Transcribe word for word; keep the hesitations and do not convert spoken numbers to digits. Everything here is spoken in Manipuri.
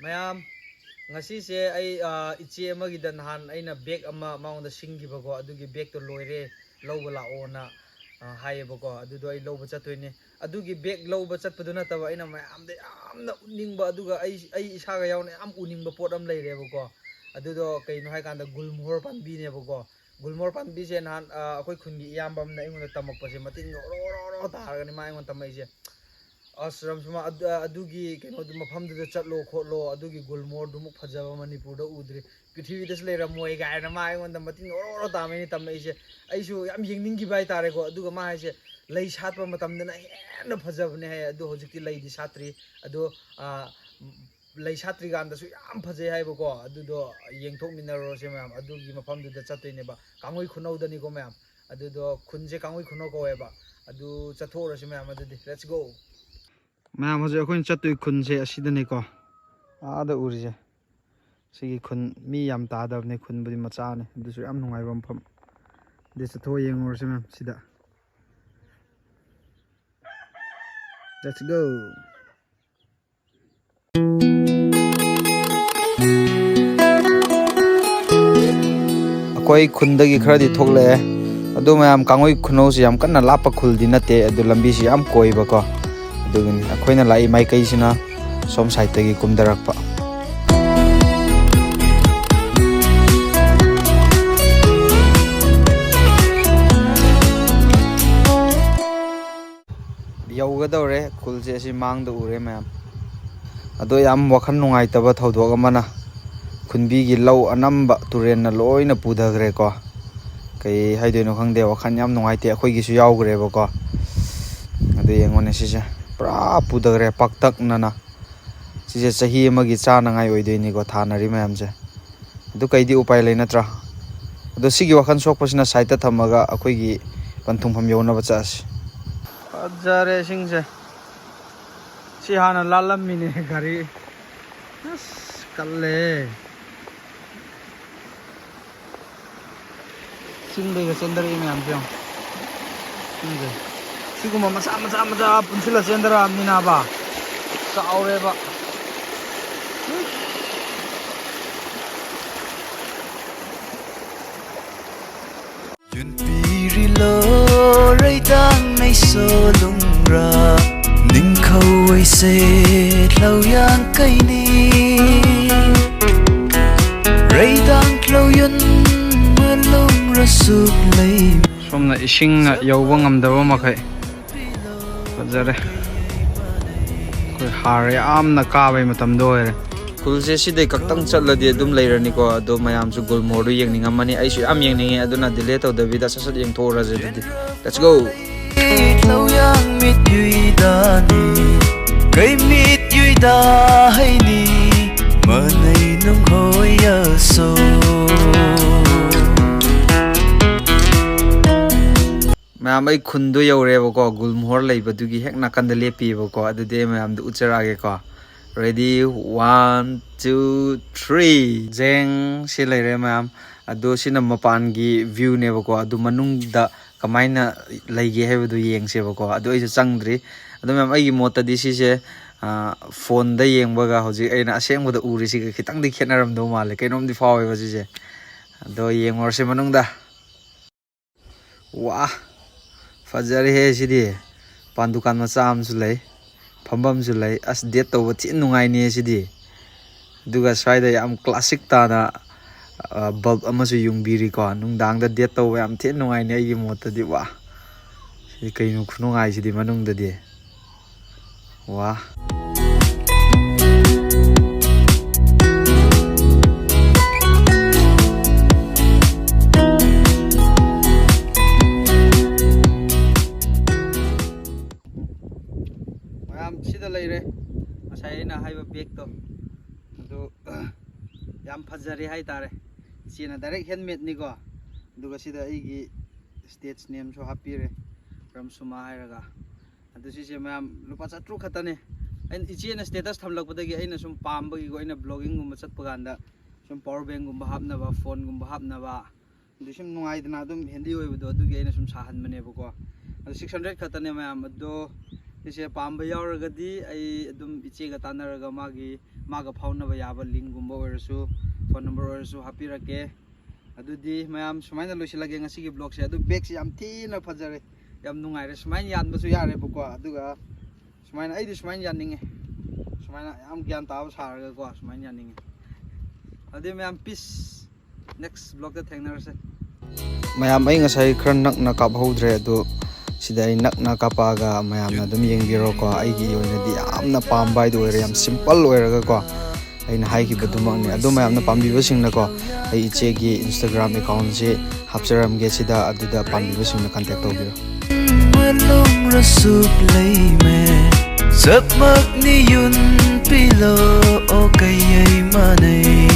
ꯃꯌꯥꯝ, ꯉꯁꯤꯁꯦ ꯑꯩ, ꯑ, ꯏꯆꯦ ꯑꯃꯒꯤꯗ ꯅꯍꯥꯟ ꯑꯩꯅ bag ꯑꯃ ꯃꯉꯣꯟꯗ ꯁꯤꯡꯈꯤꯕꯀꯣ, ꯑꯗꯨꯒꯤ bagꯇꯣ ꯂꯣꯏꯔꯦ, ꯂꯧꯕ ꯂꯥꯛꯑꯣꯅ, ꯑ, ꯍꯥꯏꯌꯦꯕꯀꯣ꯫ ꯑꯗꯨꯗꯣ ꯑꯩ ꯂꯧꯕ ꯆꯠꯇꯣꯏꯅꯦ꯫ ꯑꯗꯨꯒꯤ bag ꯂꯧꯕ ꯆꯠꯄꯗꯨ ꯅꯠꯇꯕ, ꯑꯩꯅ ꯃꯌꯥꯝꯗ ꯌꯥꯝꯅ ꯎꯠꯅꯤꯡꯕ, ꯑꯗꯨꯒ ꯑꯩ, ꯑꯩ ꯏꯁꯥꯒ ꯌꯥꯎꯅ ꯌꯥꯝ ꯎꯅꯤꯡꯕ ꯄꯣꯠ ꯑꯃ ꯂꯩꯔꯦꯕꯀꯣ꯫ ꯑꯗꯨꯗꯣ ꯀꯩꯅꯣ ꯍꯥꯏꯀꯥꯟꯗ ꯒꯨꯜꯃꯣꯍꯣꯔ ꯄꯥꯝꯕꯤꯅꯦꯕꯀꯣ꯫ ꯒꯨꯜꯃꯣꯍꯣꯔ ꯄꯥꯝꯕꯤꯁꯦ ꯅꯍꯥꯟ, ꯑ, ꯑꯩꯈꯣꯏ ꯈꯨꯟꯒꯤ ꯏꯌꯥꯝꯕ ꯑꯃꯅ ꯑꯩꯉꯣꯟꯗ ꯇꯝꯃꯛꯄꯁꯦ, ꯃꯇꯤꯟꯒ ꯑꯣꯔꯣ ꯑꯣꯔꯣ ꯑꯣꯔꯣ ꯇꯥꯔꯒꯅꯤ ꯃꯥ ꯑꯩꯉꯣꯟꯗ ꯇꯝꯃꯛꯏꯁꯦ꯫ "ꯑꯁ, ꯔꯝꯁꯨꯃ, ꯑꯗꯨ, ꯑꯗꯨꯒꯤ ꯀꯩꯅꯣꯗꯨ, ꯃꯐꯝꯗꯨꯗ ꯆꯠꯂꯣ ꯈꯣꯠꯂꯣ, ꯑꯗꯨꯒꯤ ꯒꯨꯜꯃꯣꯍꯣꯔꯗꯨꯃꯨꯛ ꯐꯖꯕ ꯃꯅꯤꯄꯨꯔꯗ ꯎꯗ꯭ꯔꯤ, ꯄ꯭ꯔꯤꯊꯤꯕꯤꯗꯁꯨ ꯂꯩꯔꯝꯃꯣꯏ" ꯀꯥꯏꯅ ꯃꯥ ꯑꯩꯉꯣꯟꯗ ꯃꯇꯤꯟ ꯑꯣꯔꯣ ꯑꯣꯔꯣ ꯇꯥꯝꯃꯩꯅꯦ ꯇꯝꯃꯛꯏꯁꯦ꯫ ꯑꯩꯁꯨ ꯌꯥꯝ ꯌꯦꯡꯅꯤꯡꯈꯤꯕ ꯍꯥꯏꯇꯥꯔꯦꯀꯣ꯫ ꯑꯗꯨꯒ ꯃꯥ ꯍꯥꯏꯁꯦ, "ꯂꯩ ꯁꯥꯠꯄ ꯃꯇꯝꯗꯅ ꯍꯦꯟꯅ ꯐꯖꯕꯅꯦ" ꯍꯥꯏ꯫ ꯑꯗꯨ ꯍꯧꯖꯤꯛꯇꯤ ꯂꯩꯗꯤ ꯁꯥꯠꯇ꯭ꯔꯤ꯫ ꯑꯗꯣ, ꯑ, ꯂꯩ ꯁꯥꯠꯇ꯭ꯔꯤꯀꯥꯟꯗꯁꯨ ꯌꯥꯝ ꯐꯖꯩ ꯍꯥꯏꯕꯀꯣ꯫ ꯑꯗꯨꯗꯣ ꯌꯦꯡꯊꯣꯛꯃꯤꯟꯅꯔꯨꯔꯁꯦ ꯃꯌꯥꯝ꯫ ꯑꯗꯨꯒꯤ ꯃꯐꯝꯗꯨꯗ ꯆꯠꯇꯣꯏꯅꯦꯕ, ꯀꯥꯡꯉꯨꯏ ꯈꯨꯅꯧꯗꯅꯤꯀꯣ ꯃꯌꯥꯝ꯫ ꯑꯗꯨꯗꯣ ꯈꯨꯟꯁꯦ ꯀꯥꯡꯉꯨꯏ ꯈꯨꯅꯧ ꯀꯧꯋꯦꯕ꯫ ꯑꯗꯨ ꯆꯠꯊꯣꯛꯎꯔꯁꯤ ꯃꯌꯥꯝ꯫ ꯑꯗꯨꯗꯤ let's go꯫ ꯃꯌꯥꯝ, ꯍꯧꯖꯤꯛ ꯑꯩꯈꯣꯏꯅ ꯆꯠꯇꯣꯏ ꯈꯨꯟꯁꯦ ꯑꯁꯤꯗꯅꯤꯀꯣ, ꯑꯥꯗ ꯎꯔꯤꯁꯦ꯫ ꯁꯤꯒꯤ ꯈꯨꯟ ꯃꯤ ꯌꯥꯝ ꯇꯥꯗꯕꯅꯦ, ꯈꯨꯟꯕꯨꯗꯤ ꯃꯆꯥꯅꯦ, ꯑꯗꯨꯁꯨ ꯌꯥꯝ ꯅꯨꯡꯉꯥꯏꯕ ꯃꯐꯝ꯫ ꯑꯗꯨ ꯆꯠꯊꯣꯛꯑ ꯌꯦꯡꯉꯨꯔꯁꯤ ꯃꯌꯥꯝ ꯁꯤꯗ꯫ Let's go꯫ ꯑꯩꯈꯣꯏ ꯈꯨꯟꯗꯒꯤ ꯈꯔꯗꯤ ꯊꯣꯛꯂꯛꯑꯦ꯫ ꯑꯗꯨ ꯃꯌꯥꯝ, ꯀꯥꯡꯉꯨꯏ ꯈꯨꯅꯧꯁꯤ ꯌꯥꯝ ꯀꯟꯅ ꯂꯥꯞꯄ ꯈꯨꯜꯗꯤ ꯅꯠꯇꯦ, ꯑꯗꯨ ꯂꯝꯕꯤꯁꯤ ꯌꯥꯝ ꯀꯣꯏꯕꯀꯣ꯫ ꯑꯗꯨꯒꯤꯅꯤ ꯑꯩꯈꯣꯏꯅ ꯂꯥꯛꯏ ꯃꯥꯏꯀꯩꯁꯤꯅ ꯁꯣꯝ ꯁꯥꯏꯠꯇꯒꯤ ꯀꯨꯝꯊꯔꯛꯄ꯫ ꯌꯧꯒꯗꯧꯔꯦ, ꯈꯨꯜꯁꯦ ꯑꯁꯤ ꯃꯥꯡꯗ ꯎꯔꯦ ꯃꯌꯥꯝ꯫ ꯑꯗꯣ ꯌꯥꯝ ꯋꯥꯈꯜ ꯅꯨꯡꯉꯥꯏꯇꯕ ꯊꯧꯗꯣꯛ ꯑꯃꯅ, ꯈꯨꯟꯕꯤꯒꯤ ꯂꯧ ꯑꯅꯝꯕ ꯇꯨꯔꯦꯟꯅ ꯂꯣꯏꯅ ꯄꯨꯊꯈ꯭ꯔꯦꯀꯣ꯫ ꯀꯩ ꯍꯥꯏꯗꯣꯏꯅꯣ ꯈꯪꯗꯦ, ꯋꯥꯈꯜ ꯌꯥꯝ ꯅꯨꯡꯉꯥꯏꯇꯦ꯫ ꯑꯩꯈꯣꯏꯒꯤꯁꯨ ꯌꯥꯎꯈ꯭ꯔꯦꯕꯀꯣ꯫ ꯑꯗꯨ ꯌꯦꯡꯉꯣꯅꯦ, ꯁꯤꯁꯦ ꯄꯨꯔꯥ ꯄꯨꯊꯈ꯭ꯔꯦ ꯄꯥꯛꯇꯛꯅꯅ꯫ ꯁꯤꯁꯦ ꯆꯍꯤ ꯑꯃꯒꯤ ꯆꯥꯅꯉꯥꯏ ꯑꯣꯏꯗꯣꯏꯅꯤꯀꯣ ꯊꯥꯅꯔꯤ ꯃꯌꯥꯝꯁꯦ꯫ ꯑꯗꯨ ꯀꯩꯗꯤ ꯎꯄꯥꯏ ꯂꯩ, ꯅꯠꯇ꯭ꯔꯥ? ꯑꯗꯣ ꯁꯤꯒꯤ ꯋꯥꯈꯜ ꯁꯣꯛꯄꯁꯤꯅ ꯁꯥꯏꯠꯇ ꯊꯝꯃꯒ ꯑꯩꯈꯣꯏꯒꯤ ꯄꯟꯊꯨꯡꯐꯝ ꯌꯧꯅꯕ ꯆꯠꯂꯁꯤ꯫ ꯐꯖꯔꯦ ꯏꯁꯤꯡꯁꯦ꯫ ꯁꯤ ꯍꯥꯟꯅ ꯂꯥꯜꯂꯝꯃꯤꯅꯦ ꯒꯥꯔꯤ꯫ ꯑꯁ, ꯀꯜꯂꯦ꯫ ꯆꯤꯡꯗꯩꯒ ꯆꯦꯟꯊꯔꯛꯏ ꯃꯌꯥꯝꯁꯦ ꯌꯦꯡꯉꯣ꯫ ꯁꯤꯒꯨꯝꯕ ꯃꯆꯥ ꯃꯆꯥ ꯃꯆꯥ ꯄꯨꯟꯁꯤꯜꯂ ꯆꯦꯟꯊꯔꯛꯑꯕꯅꯤꯅꯕ, ꯆꯥꯎꯔꯦꯕ꯫ ꯌꯨꯟꯄꯤꯔꯤꯂꯣ ꯔꯩꯗꯥꯡ ꯃꯩꯁꯣ ꯂꯨꯡꯔꯥ ꯅꯤꯡꯈꯧ ꯑꯩꯁꯦ ꯂꯧꯌꯥꯡ ꯀꯩꯅꯤ ꯔꯩꯗꯥꯡ ꯂꯧꯌꯨꯟ ꯃꯂꯨꯡ ꯔꯁꯨꯛ ꯂꯩ꯫ ꯁꯣꯝꯅ ꯏꯁꯤꯡꯅ ꯌꯧꯕ ꯉꯝꯗꯕ ꯃꯈꯩ ꯐꯖꯔꯦ꯫ ꯑꯩꯈꯣꯏ ꯍꯥꯔ ꯌꯥꯝꯅ ꯀꯥꯕꯩ ꯃꯇꯝꯗꯣ ꯑꯣꯏꯔꯦ꯫ ꯈꯨꯜꯁꯦ ꯁꯤꯗꯩ ꯈꯛꯇꯪ ꯆꯠꯂꯗꯤ ꯑꯗꯨꯝ ꯂꯩꯔꯅꯤꯀꯣ, ꯑꯗꯣ ꯃꯌꯥꯝꯁꯨ ꯒꯨꯜꯃꯣꯍꯣꯔꯗꯨ ꯌꯦꯡꯅꯤꯡꯉꯝꯃꯅꯤ, ꯑꯩꯁꯨ ꯌꯥꯝ ꯌꯦꯡꯅꯤꯡꯉꯤ, ꯑꯗꯨꯅ ꯗꯤꯂꯦ ꯇꯧꯗꯕꯤꯗ ꯁꯠ ꯁꯠ ꯌꯦꯡꯊꯣꯛꯎꯔꯁꯦ ꯑꯗꯨꯗꯤ꯫ Let's go! ꯂꯧꯌꯥꯡ ꯃꯤꯠ ꯌꯨꯏꯗꯥꯅꯤ ꯀꯩ ꯃꯤꯠ ꯌꯨꯏꯗꯥ ꯍꯩꯅꯤ ꯃꯅꯩ ꯅꯨꯡꯍꯣꯏ ꯑꯁꯣ꯫ ꯃꯌꯥꯝ, ꯑꯩ ꯈꯨꯟꯗꯣ ꯌꯧꯔꯦꯕꯀꯣ, ꯒꯨꯜꯃꯣꯍꯣꯔ ꯂꯩꯕꯗꯨꯒꯤ ꯍꯦꯛ ꯅꯥꯀꯟꯗ ꯂꯦꯞꯄꯤꯕꯀꯣ꯫ ꯑꯗꯨꯗꯤ ꯑꯩ ꯃꯌꯥꯝꯗ ꯎꯠꯆꯔꯛꯑꯒꯦꯀꯣ꯫ Ready, one, two, three. ꯖꯦꯡ, ꯁꯤ ꯂꯩꯔꯦ ꯃꯌꯥꯝ꯫ ꯑꯗꯣ ꯁꯤꯅ ꯃꯄꯥꯟꯒꯤ ꯚ꯭ꯌꯨꯅꯦꯕꯀꯣ꯫ ꯑꯗꯨ ꯃꯅꯨꯡꯗ ꯀꯃꯥꯏꯅ ꯂꯩꯒꯦ ꯍꯥꯏꯕꯗꯨ ꯌꯦꯡꯁꯦꯕꯀꯣ꯫ ꯑꯗꯨ ꯑꯩꯁꯨ ꯆꯪꯗ꯭ꯔꯤ꯫ ꯑꯗꯣ ꯃꯌꯥꯝ, ꯑꯩꯒꯤ ꯃꯣꯠꯇꯗꯤ ꯁꯤꯁꯦ, ꯑ, ꯐꯣꯟꯗ ꯌꯦꯡꯕꯒ ꯍꯧꯖꯤꯛ ꯑꯩꯅ ꯑꯁꯦꯡꯕꯗ ꯎꯔꯤꯁꯤꯒ ꯈꯤꯇꯪꯗꯤ ꯈꯦꯠꯅꯔꯝꯗꯧ ꯃꯥꯜꯂꯦ, ꯀꯩꯅꯣꯝꯗꯤ ꯐꯥꯎꯋꯦꯕ ꯁꯤꯁꯦ꯫ ꯑꯗꯣ ꯌꯦꯡꯉꯨꯔꯁꯤ ꯃꯅꯨꯡꯗ꯫ ꯋꯥ, ꯐꯖꯔꯦꯍꯦ ꯁꯤꯗꯤ꯫ ꯄꯥꯟ ꯗꯨꯀꯥꯟ ꯃꯆꯥ ꯑꯃꯁꯨ ꯂꯩ, ꯐꯝꯐꯝꯁꯨ ꯂꯩ꯫ ꯑꯁ, ꯗꯦꯠ ꯇꯧꯕ ꯊꯤꯅ ꯅꯨꯡꯉꯥꯏꯅꯤꯌꯦ ꯁꯤꯗꯤ꯫ ꯑꯗꯨꯒ ꯁ꯭ꯋꯥꯏꯗ ꯌꯥꯝ ꯀ꯭ꯂꯥꯁꯤꯛ ꯇꯥꯅ, ꯑ, ꯕꯜꯕ ꯑꯃꯁꯨ ꯌꯨꯡꯕꯤꯔꯤꯀꯣ꯫ ꯅꯨꯡꯗꯥꯡꯗ ꯗꯦꯠ ꯇꯧꯕ ꯌꯥꯝ ꯊꯤꯅ ꯅꯨꯡꯉꯥꯏꯅꯤ ꯑꯩꯒꯤ ꯃꯣꯠꯇꯗꯤ꯫ ꯋꯥ, ꯁꯤꯗꯤ ꯀꯩꯅꯣ ꯈꯨꯅꯨꯡꯉꯥꯏꯁꯤꯗꯤ ꯃꯅꯨꯡꯗꯗꯤ꯫ ꯋꯥ꯫ ꯃꯌꯥꯝ, ꯁꯤꯗ ꯂꯩꯔꯦ ꯉꯁꯥꯏ ꯑꯩꯅ ꯍꯥꯏꯕ ꯕꯦꯒꯇꯣ꯫ ꯑꯗꯨ ꯌꯥꯝ ꯐꯖꯔꯦ ꯍꯥꯏꯇꯥꯔꯦ꯫ ꯏꯆꯦꯅ ꯗꯥꯏꯔꯦꯛ ꯍꯦꯟꯃꯦꯗꯅꯤꯀꯣ꯫ ꯑꯗꯨꯒ ꯁꯤꯗ ꯑꯩꯒꯤ ꯁ꯭ꯇꯦꯖ ꯅꯦꯝꯁꯨ ꯍꯥꯞꯄꯤꯔꯦ, ꯔꯝꯁꯨꯃꯥ ꯍꯥꯏꯔꯒ꯫ ꯑꯗꯨ ꯁꯤꯁꯦ ꯃꯌꯥꯝ ꯂꯨꯄꯥ ꯆꯥꯇ꯭ꯔꯨꯛ ꯈꯛꯇꯅꯦ꯫ ꯑꯩꯅ, ꯏꯆꯦꯅ ꯁ꯭ꯇꯦꯇꯁ ꯊꯝꯂꯛꯄꯗꯒꯤ ꯑꯩꯅ ꯁꯨꯝ ꯄꯥꯝꯕꯒꯤꯀꯣ, ꯑꯩꯅ ꯕ꯭ꯂꯣꯒꯤꯡꯒꯨꯝꯕ ꯆꯠꯄ ꯀꯥꯟꯗ ꯁꯨꯝ ꯄꯋꯥꯔ ꯕꯦꯡꯒꯨꯝꯕ ꯍꯥꯞꯅꯕ, ꯐꯣꯟꯒꯨꯝꯕ ꯍꯥꯞꯅꯕ, ꯑꯗꯨ ꯁꯨꯝ ꯅꯨꯡꯉꯥꯏꯗꯅ, ꯑꯗꯨꯝ ꯍꯦꯟꯗꯤ ꯑꯣꯏꯕꯗꯣ, ꯑꯗꯨꯒꯤ ꯑꯩꯅ ꯁꯨꯝ ꯁꯥꯍꯟꯕꯅꯦꯕꯀꯣ꯫ ꯑꯗꯨ ꯁꯤꯛꯁ ꯍꯟꯗ꯭ꯔꯦꯠ ꯈꯛꯇꯅꯦ ꯃꯌꯥꯝ꯫ ꯑꯗꯣ ꯁꯤꯁꯦ ꯄꯥꯝꯕ ꯌꯥꯎꯔꯒꯗꯤ ꯑꯩ ꯑꯗꯨꯝ ꯏꯆꯦꯒ ꯇꯥꯟꯅꯔꯒ ꯃꯥꯒꯤ ꯃꯥꯒ ꯐꯥꯎꯅꯕ ꯌꯥꯕ linkꯒꯨꯝꯕ ꯑꯣꯏꯔꯁꯨ, phone number ꯑꯣꯏꯔꯁꯨ ꯍꯥꯞꯄꯤꯔꯛꯀꯦ꯫ ꯑꯗꯨꯗꯤ ꯃꯌꯥꯝ, ꯁꯨꯃꯥꯏꯅ ꯂꯣꯏꯁꯤꯜꯂꯒꯦ ꯉꯁꯤꯒꯤ vlogꯁꯦ꯫ ꯑꯗꯨ bagꯁꯦ ꯌꯥꯝ ꯊꯤꯅ ꯐꯖꯔꯦ, ꯌꯥꯝ ꯅꯨꯡꯉꯥꯏꯔꯦ꯫ ꯁꯨꯃꯥꯏꯅ ꯌꯥꯟꯕꯁꯨ ꯌꯥꯔꯦꯕꯀꯣ꯫ ꯑꯗꯨꯒ ꯁꯨꯃꯥꯏꯅ, ꯑꯩꯗꯤ ꯁꯨꯃꯥꯏꯅ ꯌꯥꯅꯤꯡꯉꯦ, ꯁꯨꯃꯥꯏꯅ ꯌꯥꯝ ꯒ꯭ꯌꯥꯟ ꯇꯥꯕ ꯁꯥꯔꯒꯀꯣ, ꯁꯨꯃꯥꯏꯅ ꯌꯥꯅꯤꯡꯉꯦ꯫ ꯑꯗꯨꯗꯤ ꯃꯌꯥꯝ, peace, next vlogꯇ ꯊꯦꯡꯅꯔꯁꯦ꯫ ꯃꯌꯥꯝ, ꯑꯩ ꯉꯁꯥꯏ ꯈꯔ ꯅꯛꯅ ꯀꯥꯞꯍꯧꯗ꯭ꯔꯦ, ꯑꯗꯣ ꯁꯤꯗ ꯑꯩ ꯅꯛꯅ ꯀꯥꯞꯄꯛꯑꯒ ꯃꯌꯥꯝꯅ ꯑꯗꯨꯝ ꯌꯦꯡꯕꯤꯔꯣꯀꯣ꯫ ꯑꯩꯒꯤ ꯑꯣꯏꯅꯗꯤ ꯌꯥꯝꯅ ꯄꯥꯝꯕ ꯍꯥꯏꯗꯨ ꯑꯣꯏꯔꯦ, ꯌꯥꯝ simple ꯑꯣꯏꯔꯒꯀꯣ꯫ ꯑꯩꯅ ꯍꯥꯏꯈꯤꯕꯗꯨꯃꯛꯅꯤ꯫ ꯑꯗꯨ ꯃꯌꯥꯝꯅ ꯄꯥꯝꯕꯤꯕꯁꯤꯡꯅꯀꯣ, ꯑꯩ ꯏꯆꯦꯒꯤ Instagram accountꯁꯦ ꯍꯥꯞꯆꯔꯝꯒꯦ ꯁꯤꯗ, ꯑꯗꯨꯗ ꯄꯥꯝꯕꯤꯕꯁꯤꯡꯅ contact ꯇꯧꯕꯤꯔꯣ꯫ ꯃꯅꯨꯡ ꯔꯁꯨꯛ ꯂꯩꯃꯦ, ꯆꯞꯃꯛꯅꯤ ꯌꯨꯟ ꯄꯤꯂꯣ, ꯑꯣ ꯀꯩꯌꯩ ꯃꯥꯅꯩ꯫